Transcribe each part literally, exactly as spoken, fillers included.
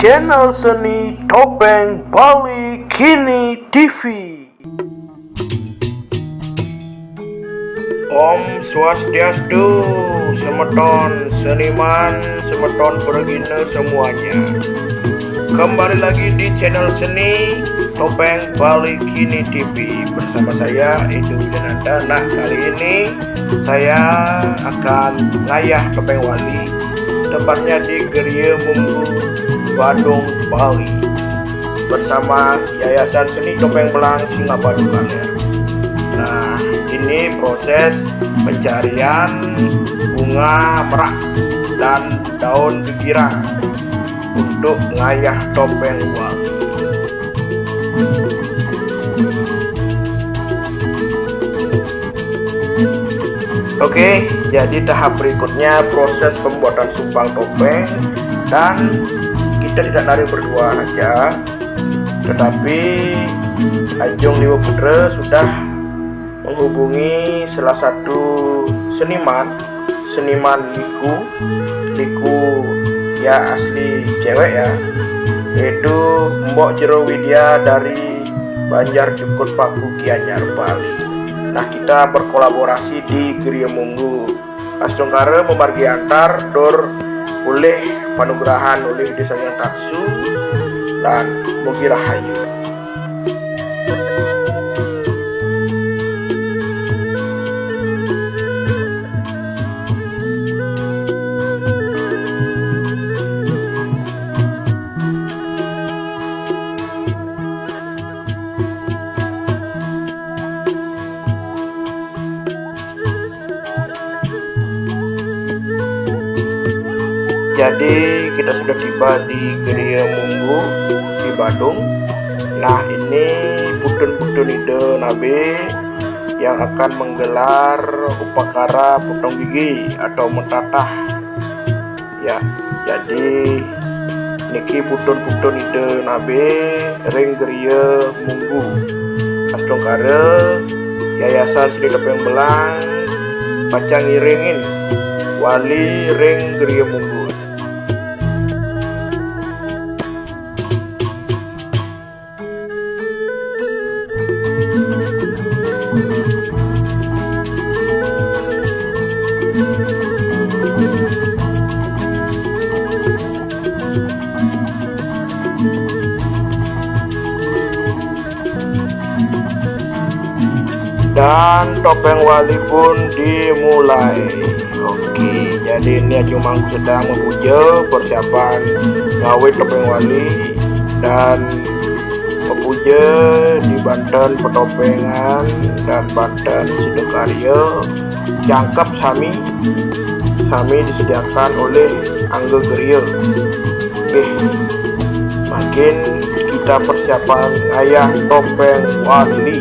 Channel Seni Topeng Bali Kini T V. Om Swastiastu, semeton seniman, semeton pergina semuanya. Kembali lagi di channel seni Topeng Bali Kini T V bersama saya, Edo Widananda. Nah, kali ini saya akan ngayah topeng wali, tepatnya di Geria Munggu, Badung, Bali, bersama Yayasan Seni Topeng Belang Singapadu Karya. Nah, ini proses pencarian bunga merak dan daun gegirang untuk ngayah topeng wali. Oke, jadi tahap berikutnya proses pembuatan sumpal topeng, dan kita tidak nari berdua saja, tetapi Ajung Liwa Putra sudah menghubungi salah satu seniman, seniman liku, liku ya asli cewek ya, yaitu Mbok Jero Widya dari Banjar Jukut Paku, Gianyar, Bali. Nah, kita berkolaborasi di Geria Munggu. Astungkara memargi antar tur ulih panugrahan ulih Desa Yang Taksu dan mugi rahayu. Jadi, kita sudah tiba di Geria Munggu di Badung. Nah, ini putun-putun ida nabe yang akan menggelar upakara potong gigi atau mentatah. Ya, jadi niki putun-putun ida nabe ring Geria Munggu. Astungkara Yayasan Seni Topeng Belang pacang ngiringin wali ring Geria Munggu. Dan topeng wali pun dimulai. Oke, jadi ini Ajung Mangku sedang memuja persiapan ngawit topeng wali dan memuja di banten petopengan dan banten sidakarya, jangkep sami, sami disediakan oleh angga geria. Oke, makin kita persiapan ngayah topeng wali.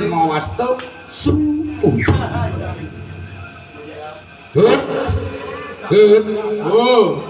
Mawasta sungkuh. Hut, hut. Oh.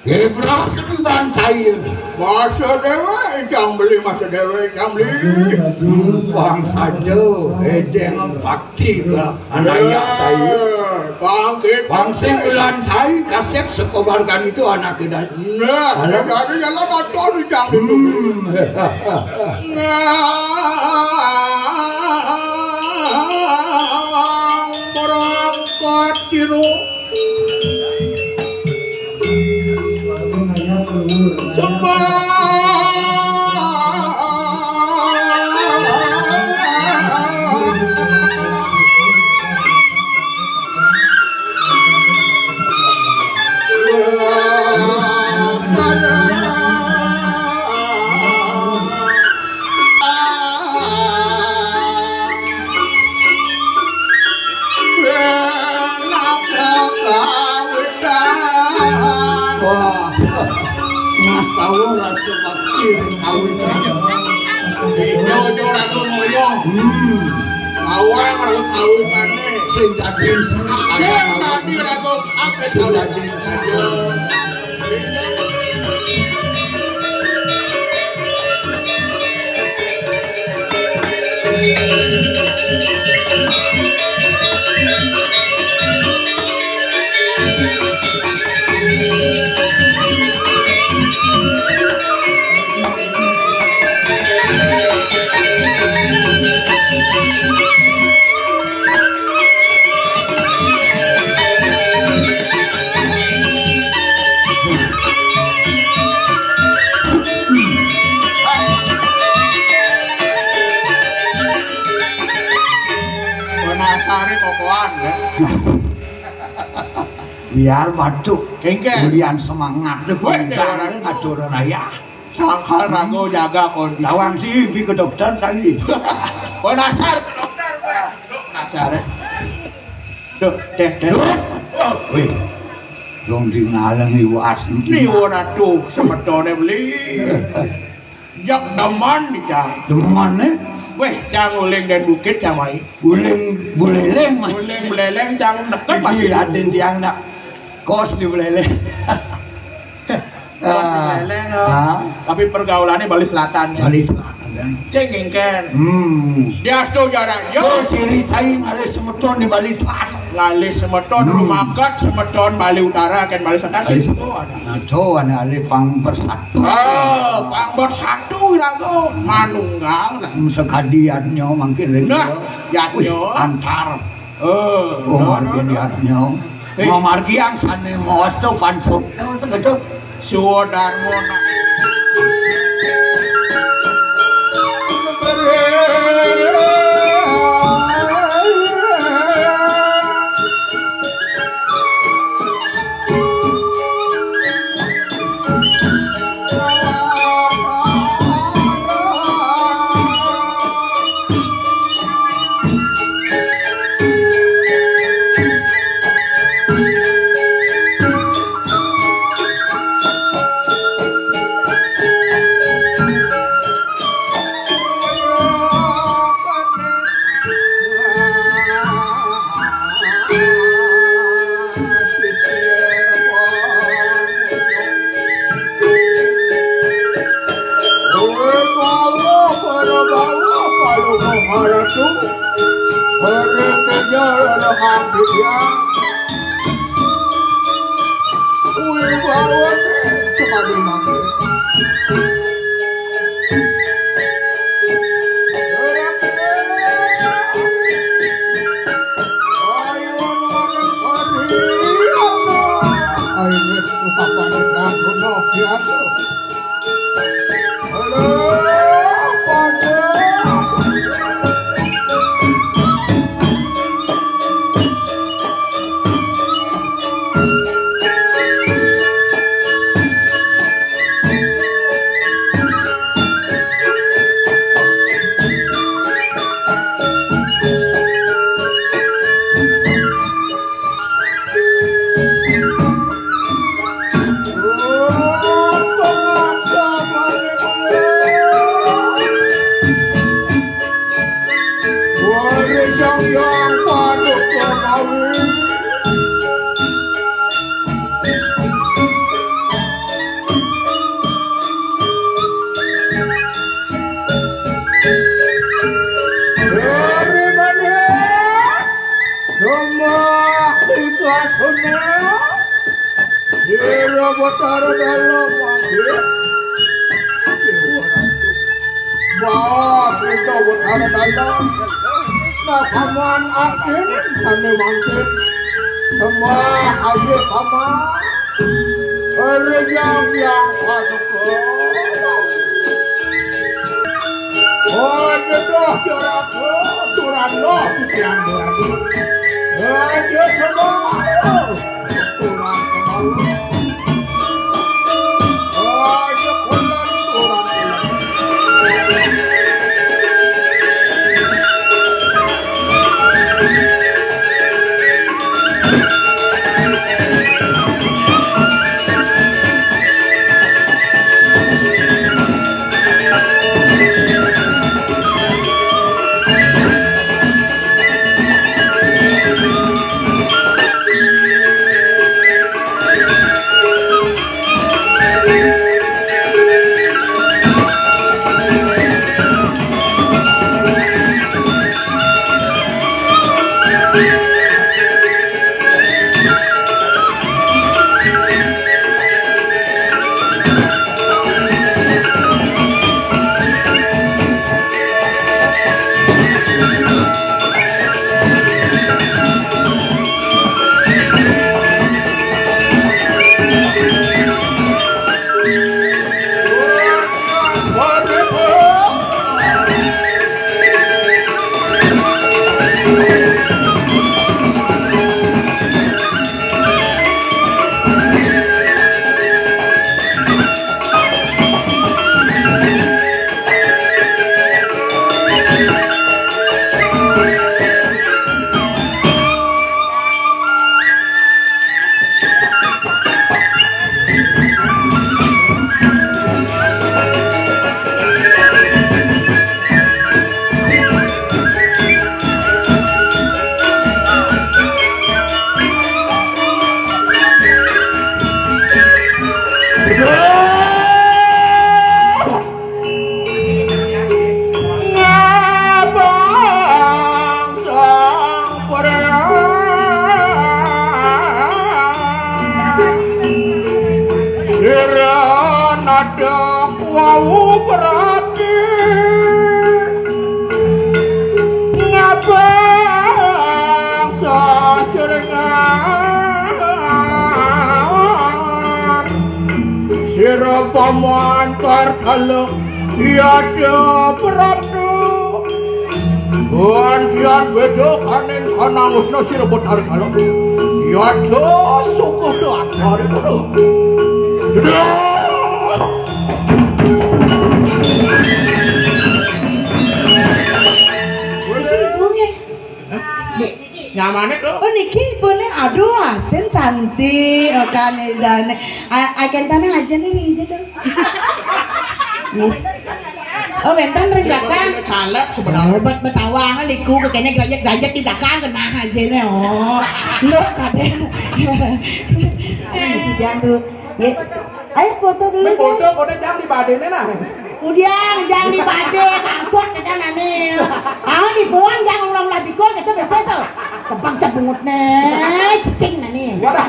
Gebrah seni bantai. Masa dewe, ikang beli masa dewe, ikang beli. Bang saja, edeng bakti ka anaya tai. Eh, bangkit. Bang sing bulan tai, kasep sekobarkan itu anak kita. Nah, ada jalan motor, ikang. Hmm. Nah, berangkat tiru. Sembah. Wah, ngastawa rasa bakti ring kawitan. Ijo, jo, raga ngoyo. Hmm. Awang raga kawitane. Sing dadi sing dadi raga sampe sing dadi. Penasare kokoan, ya. Biar batuk. Engke. Kemudian semangat deh, weh, ngatur raya. Sangkal raga jaga kondisi. Tawang si pi ke dokter tadi. Oh, dasar ke dokter, Pak. Dasar, eh. Duh, tes, tes. Duh. Oh. Wih. Dong di ngaleng iwas. Ni ora tuh semetone beli. Jak demen nih, Cang. Demen, eh? Weh, Cang uling dan bukit, Cang, mai. Uling buleleng, Mas. Uling buleleng, Cang, deket. Iya, masih adin tiang nak kos di buleleng. Bos, ah, Buleleng, oh. Ah. Tapi pergaulannya Bali Selatan, ya. Bali Selatan, kan. Sing engken. Hmm. Diastu jarak, yo. Oh, siri sai ngalih semeton di Bali Selatan. Ngalih semeton, hmm, rumaket semeton Bali Utara, kan Bali Selatan. Bali sih. Selatan. Oh, ada. Nah, co, ane alih pang bersatu. Oh, pang bersatu, iraga. Manunggal. Hmm, sekadi yadnya mangkin lagi. Nah, yadnya. Wih, antar. Oh, oh, margi niatnya. Eh. Mau margi yang sana, mau astu pantuk. Oh, segitu. Suwodarmona. Bawa kepala mangga. Ayo, nuwun hari. Ayo, upapane ganggu no diatur. Halo, pada. Dari mana? Sembah kita sunah. Sira Betara Dalam Wangsit. Dewa Ratu. Bah, kita Betara Dalam. Nah, paman asin sane wangsit. Sembah aye paman. Rejang yang paduka. Oh, nyedoh jaraga, turun loh titiang jaraga. Aja sembah. Turun sembah. Aja kulon, turun kulon. Ngabang sang perang. Sira nada wau berarti ngabang sasirengan. Sira pamantar kala yada prapta. Antian beda kaning kanang usna sira Betara Kala. Yada sukuh dapar kono. Ibu nggih. Nyamane, Dok? Oh, niki ibune. Aduh, asin cantik, oh, kan indane. A-, akentane aja nih, nih, Dok. Nih. Oh, wenten ring belakang. Caleg sebenarnya. Oh, bet-, betawang liku kekene grajek-grajek di belakang kena aja nih, oh. Loh, kadek. Eh, jangan dulu. Nggih. Ayo foto dulu, Wis foto, guys. Foto jam di badene nah. Udiang, jang di badé, maksud kita nani. Ah, di pohon jang ulang lah bikul kita biasa tuh. Tebang cebungut né, cicing nani. Wadah.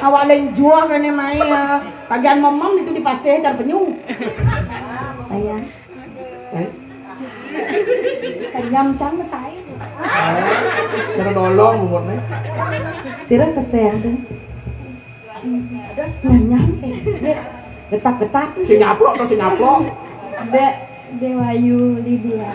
Awak lain jua nani mai ya. Kagian momom itu di pasir car penyu. Sayang. Eh? Kenyam cang mesai. Cara nolong umurnya. Sira keseh tuh. Terus nanya, eh, getak-getak. Si nyaplok tuh, si nyaplok. Dek Dewayu Lydia.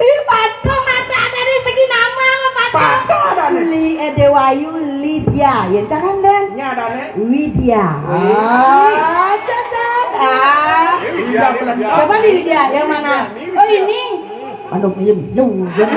Ih, patuh mata dari segi nama mah patuh. Patuh ada nih. Li, eh, Dewayu Lydia. Yang caran, Den? Nya ada nih. Widya. Wih. Ah, cacat. Ah. Widya, Widya. Coba nih, Widya, yang mana? Oh, ini. Anu, diem. Lu, diem.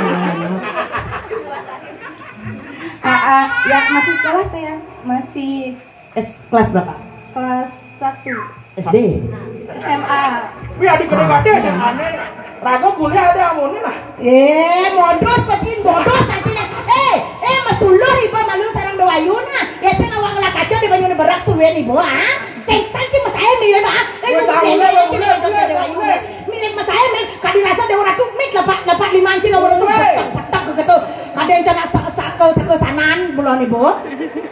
Ah, ah, ya, masih sekolah, Sayang? Masih. S, kelas berapa? Kelas satu. S D? S M A. Wih, adik gede-gede S M A nih. Rago kuliah ada amunin lah. Eh, modus pecin, modus pecin. Eh, eh, masulur iba malu sareng Dewayu nah. Ya, saya ngawang ngelak kaca di banyu berak suwen ibu, ah. Tengsan sih mas saya milih, ah. Eh, lu tahu, gede, tahu, sih, tahu, tahu, tahu, tahu. Mirip mas saya, men. Kadi rasa Dewa Ratu, mit lepak, lepak lima inci, Dewa Ratu. Weh. Petak, petak, gitu. Kadang cara sa-, sa-, ke, ke sanaan, bulan ibu.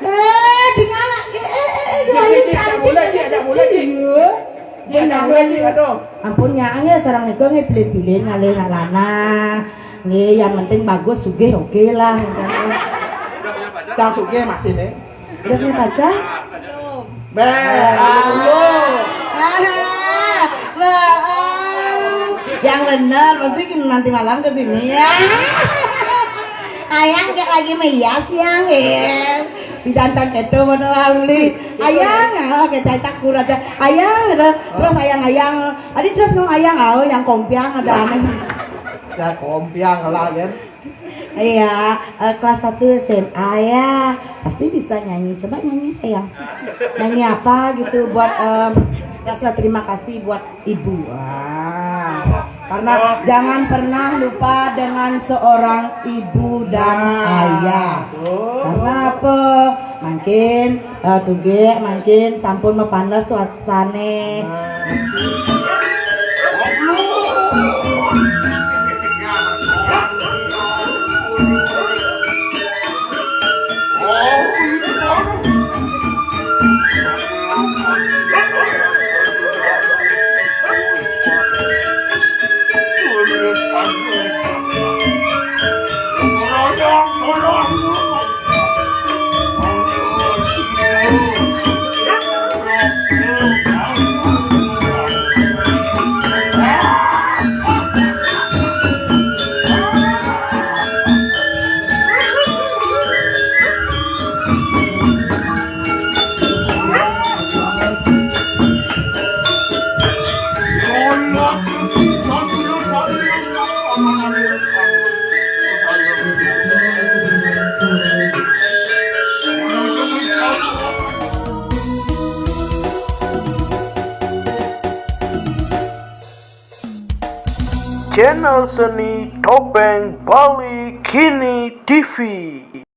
Eh, di ngala, eh, eh, eh, eh, Dia, dia, dia, cantik, cantik, cantik, cantik, cantik. Iya. Dia, dia, dia, aduh. Ampun, nyaang ya, sareng nika nggih pilih-pilih ngalih ngalana. Nggih, yang penting bagus, sugih, oke lah. Yang sugih masih nih. Udah punya pacar? Belum. Be, ah. Belum. Ah, maaf. Yang benar, pasti nanti malam ke sini ya. Ayang kayak lagi meyas ya, nggih. Didancang kedo mana lah beli. Ayang, ah, kayak cacak kurada. Ayang, gitu. Terus ayang-ayang. Tadi terus ngomong ayang, oh, yang kompiang ada aneh. Ya, kompiang lah, kan. Iya, eh, kelas satu S M A ya. Pasti bisa nyanyi. Coba nyanyi, sayang. Nyanyi apa gitu buat, em, rasa terima kasih buat ibu. Wah. Karena jangan pernah lupa dengan seorang ibu dan ayah. Karena apa? Mungkin, eh, tuge, mungkin sampun mapanes suasane. Channel Seni Topeng Bali Kini T V.